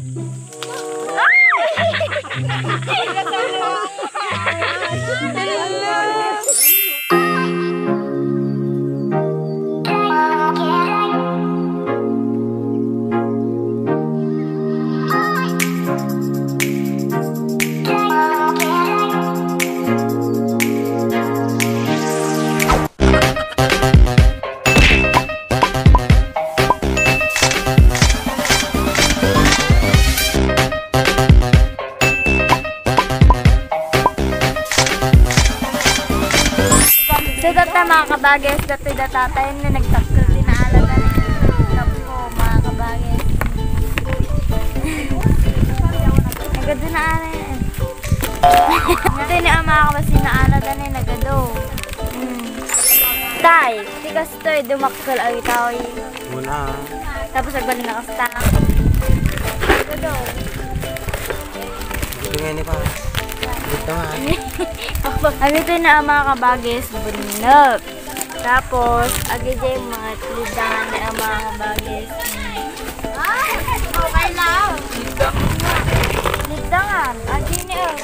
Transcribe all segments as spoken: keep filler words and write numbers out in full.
So, tatta, mga kabagis, datoy da tatay nga nagdakkel ti naalada ni Kapo, mga kabagis. Nagadu na, ane. Datoy ni, ah, mga kabagis, ti naalada ni nagadu. Mm. Tay, ti kastoy, dumakkel a gitawi. Wala. Tapos agbali na kasta. Ito nga ini pa. Ito nga. Ang ito na, mga kabagis, bunot. Tapos, agidiay mga lidangan na, mga kabagis. Ay, okay lang. Lidangan. Agi ni, oh.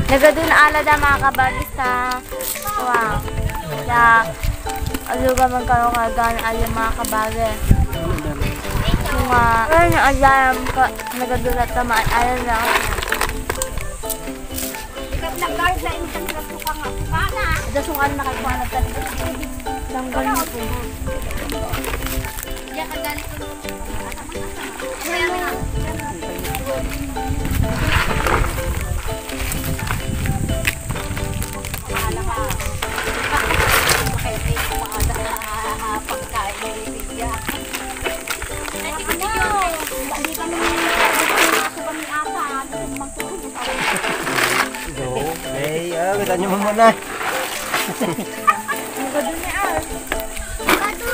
Nagadu na alada, mga kabagis, ta. Wow. Ya. Aluga man kayo kagan ayo, mga kabagis. Nga, ay, alam ka, nagadu na tama, alam na. Ikat na guard na inyong tukang nga, tukana. Ada sung ano na kayo, kuha na tadi. Tanggal na po. Diyan ka galing. Hey, ah, kita nyo muna. Ang ganda niya, ah. Ang ganda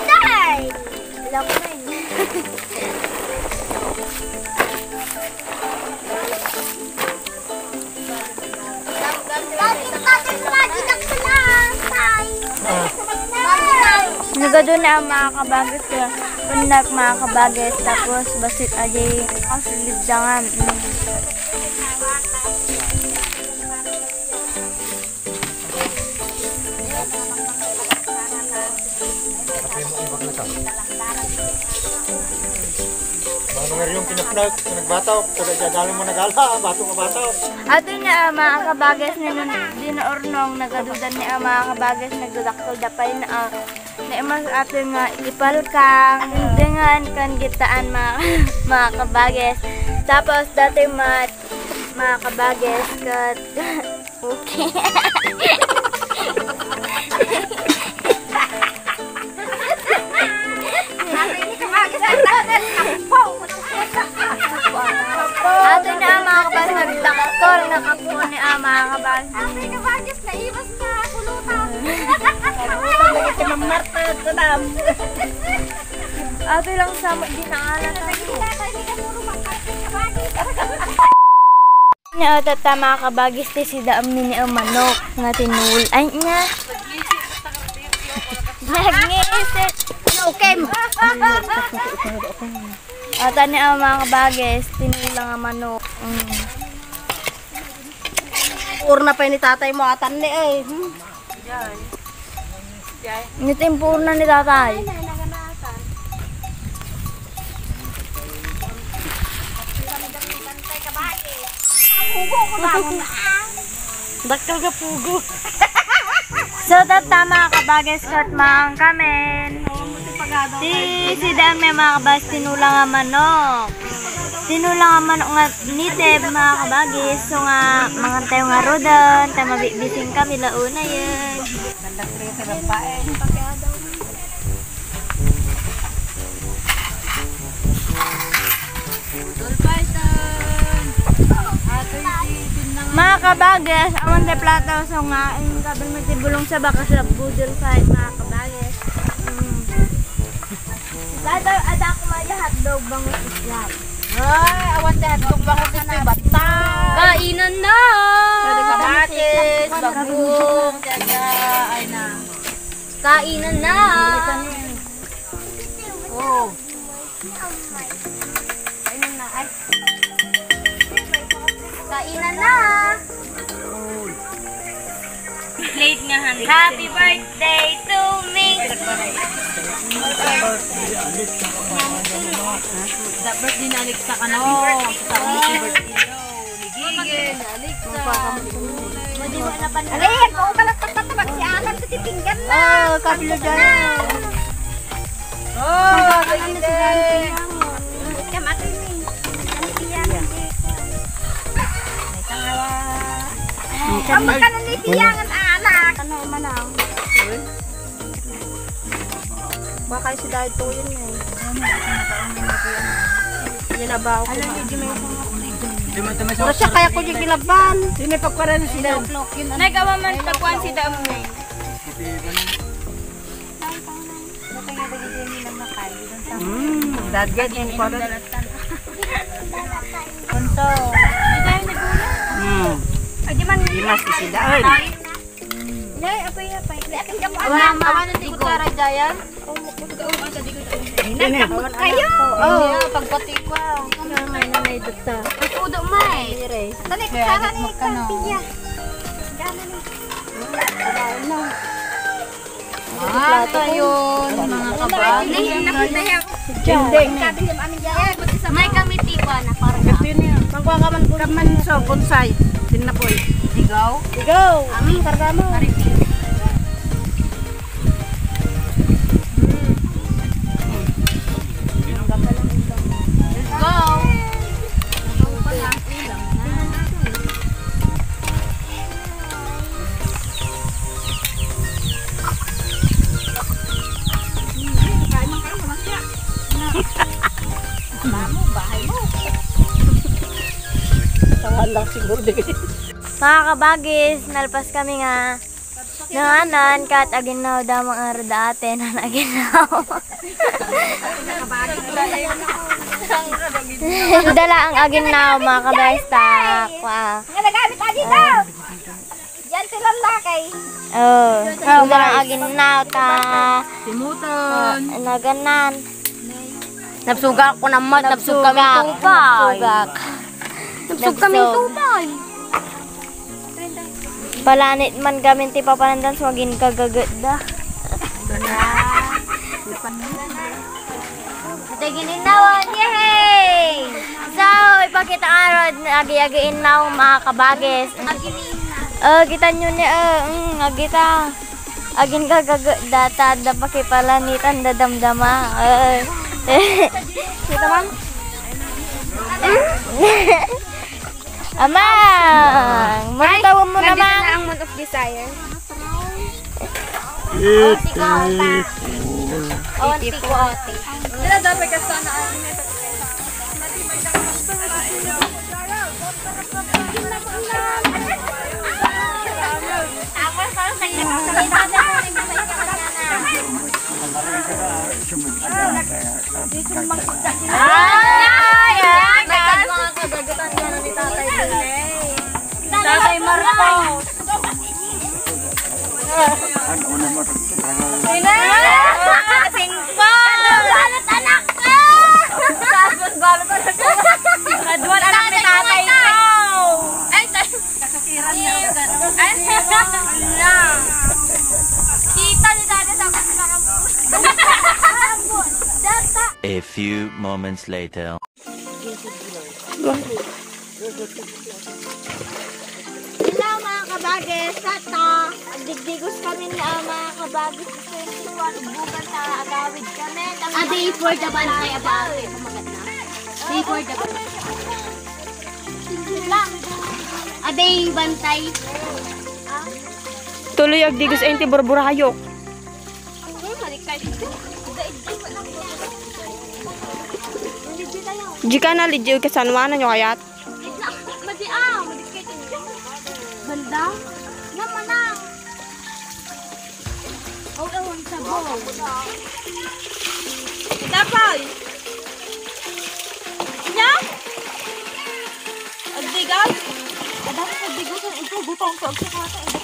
niya, ah. Alam ko na yun. Nagadu na, mga kabagis, ko. Pundak, mga kabagis, tapos bassit a di kasulibdangan. Mm. Mano nga yung kinaplak, nagbataw, kada jadalo mo nagala, bato nga bataw. Ato na, ah, mga kabagis ni nun, di na urnong, nagadudan ni, ah, mga kabagis, nagdudakkel da pay na, ah, naimas ato nga ipalkang, dengan kan gitaan, mga, mga kabagis. Tapos, dati mat, mga kabagis, kat, Okay. Ato na, mga kabagis, nagdakkel na Kapo ni, ah, mga kabagis. Ato yung kabagis, naiwas na pulutan. Pulutan lagi si Ma'am Marta, kunam. Ato lang sa ma-, di na nga lang. Nagkita tayo ni Kapuro, magkakit kabagis. Ni, ah, tatta, mga kabagis, ti sida a mini a manok nga tinul-, ay, nga. Nagngis-, okay. Ato ni, ah, mga kabagis, tinula nga manok. Mm. Urna pa ni tatay mo, atan ni, eh. Hmm. Ni timpurna ni tatay. Dakkel nga pugo. So, tatta, mga kabagis, ket maangkamin. Ti sida a mini, mga kabagis, tinula nga manok. Tinula nga manok nga native, mga kabagis. So nga, mangan tayo ngaruden, ta mabitbisin kami, la unayen. Mga kabagis, awan tayo plato, so nga, yung gabi mo ti bulong sa bakas, budol fight, mga kabagis. Mm. Dada, ada ko maya hotdog, bangus, islam. Ay, awan ti hotdog, bangus, islam, bata. Kainan na! Kamatis, bagong, jaja, ay na. Kainan na! Kainan na, ay. Kainan na. Late nga han. Happy birthday to me. Dapat din Alexa ka na. Oh, sa birthday. Gigil, Alexa. Alin, kung kalat pagtatabag si Alan sa titinggan na. Oh, kabilo dyan. Oh, gigil. Kam ato ni. Ang tiyan. Ang tiyan. Ang tiyan. Ang tiyan. Ang tiyan. Ano, manaw? Baka si dahil to yun eh. Nilabaw ko na. Pero siya kaya ko yung gilaban. Sino pagkuha na sila? Nagawa man pagkuhan si Dam eh. Hmm, dagdag yung parang. Kunso. Hmm. Ay, di man. Di mas isida. Ay. Nay, apay, apay. Nay, apay, apay. Awan, awan, di ko tara, Jayan. Ini. Kayo. Oh, pagpati ko. Ang udo, may. Tani, kaya ni Kampiya. Gana ni. Ah, ayun, mga kabagis. Nakita niyo. Hindi. May kami tiwa na parang. Ito yun yun. Magwa ka man, kaman sa bonsai. Tinapoy. Digaw? Digaw. Amin, karga mo. Let's go! Tawan lang siguro din. Mga kabagis, nalpas kami nga nanganan kat aginnaw da mga arda ate nan aginnaw. Dala ang aginnaw, mga kabesta. Kwa. Nga nagamit aginnaw. Yan silang lakay. Oh, oh, mga aginnaw ta. Simuton. Oh, naganan. Napsugak ko naman, napsug kami tupay. Napsugak. Napsug kami tupay. Palanit man kami ti papanandan, so agin kagagat da. Ate, gininnawan! Yehey! So, ipakita nga rod, agi-agi innaw, mga kabagis. Oh, kita nyo ni, oh, mm, agita. Agin gagaga, data, da pakipalanitan, da damdama. Oh. Kita man? Amang! Ay, mangitawag mo nandito naman. Na ang Moon of Desire. Iti ko, ate. Awan ti ko, ate. Dira dapat ka sana ang Ay, ay, ay. Tatay Marcos. Ano naman? Singko! Balot anak ko! Tapos balot anak ko. Kaduan anak ni tatay ko. Ay, tay- Kasasiran niya. Ay, ala. Kita ni Dada sa mga A few moments later. Hello, mga kabagis. Tata, agdigdigos kami ni, ah, mga kabagis. Twenty-one, bukan ta agawid kami. Adi, for the bantay, agawid. Maganda. Di for the bantay. Adi, bantay. Tuloy agdigos ay ti burburayok. Di ka na, Lidjo, kasanwanan nyo kayat? Madi, ah, madi kayo. Banda? Naman na. Oh, ewan, sabaw. Dapoy! Nya? Agdigay? Ada ko sa digo sa ito, butang ko, agsa ka sa ito.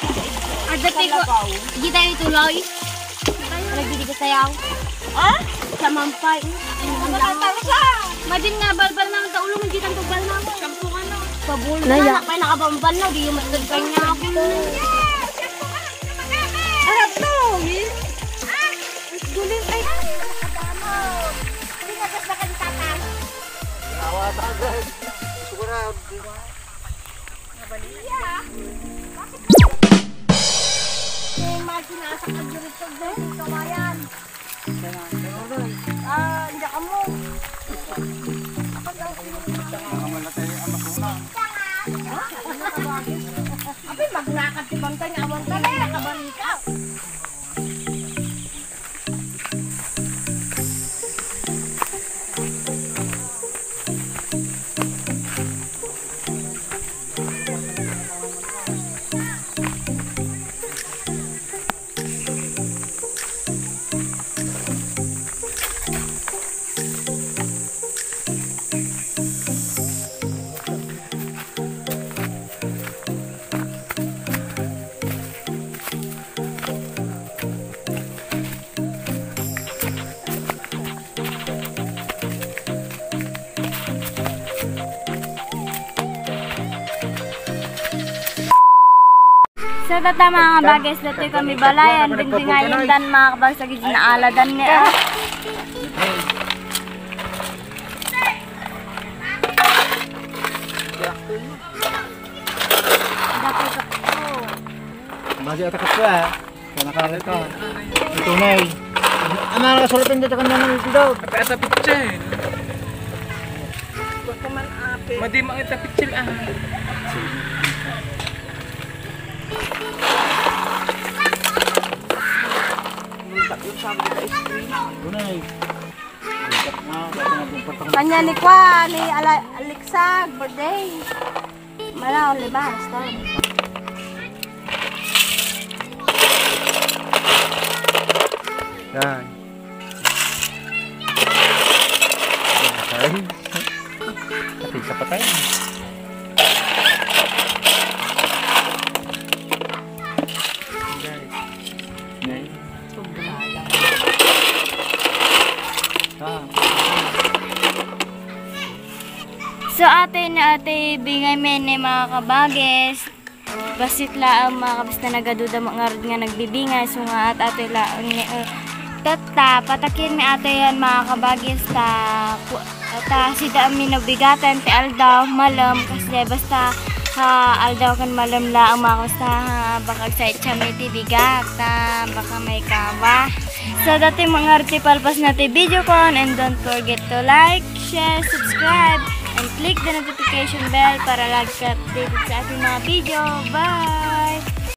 Ada ko. Di tayo tuloy. Nagdidigo sayaw. Ah? Sama. Ampay. Madin nga balbal na ang taulong, hindi tanto bal na. Shampoo nga na. Pabul. Naya. Anak, may nakabamban na, di yung matagkan niya ako. Anak, no. Guling, ay. Hindi na, basta kan tatang. Awa, tagay. Gusto ko na. Nabali na. Bakit? May mga sinasakad dito sa kawayan. Ah, hindi ka mo. Mamatay ang masuna. Abi, magnakad si Bantay nga awan ka na, nakabarika. So, tata, mga kabagis, datoy kami balay. Ang dingdingayen dan, mga kabagis, agi dinaaladan ni, ah. Datoy ka. Basi atakot ko, ah. Kaya nakakita. Ito na, eh. Ano, ano, sulat ang dito kanya ng video? Ape, ata pitsa, eh. Madi makita pitsa, ah. Ito na, eh. Kanya ni Kwa, ni Ala-, Alexa, birthday. Mala, lima, basta. Yan. Okay. Pati sa patay. Guys. Nay. Ah. So, atoy na, atoy bingay men ni, mga kabagis. Bassit laeng, mga kabagis, ta nagaduda ngarud nga nagbibingay. So, nga at atoy laeng ni, eh, tatta, pataken mi atoy yan, mga kabagis, ta ku-, ta sida mi nabigatan ti aldaw, malem, kasdiay basta ha aldaw ken malem laeng, mga kabagis, ta ha, baka agsaitsa mi ti bigat, ta baka maikaba. So, datoy ngarud ti palpasna ti video kon, and don't forget to like, share, subscribe, and click the notification bell para lagi ka updated sa ating mga video. Bye!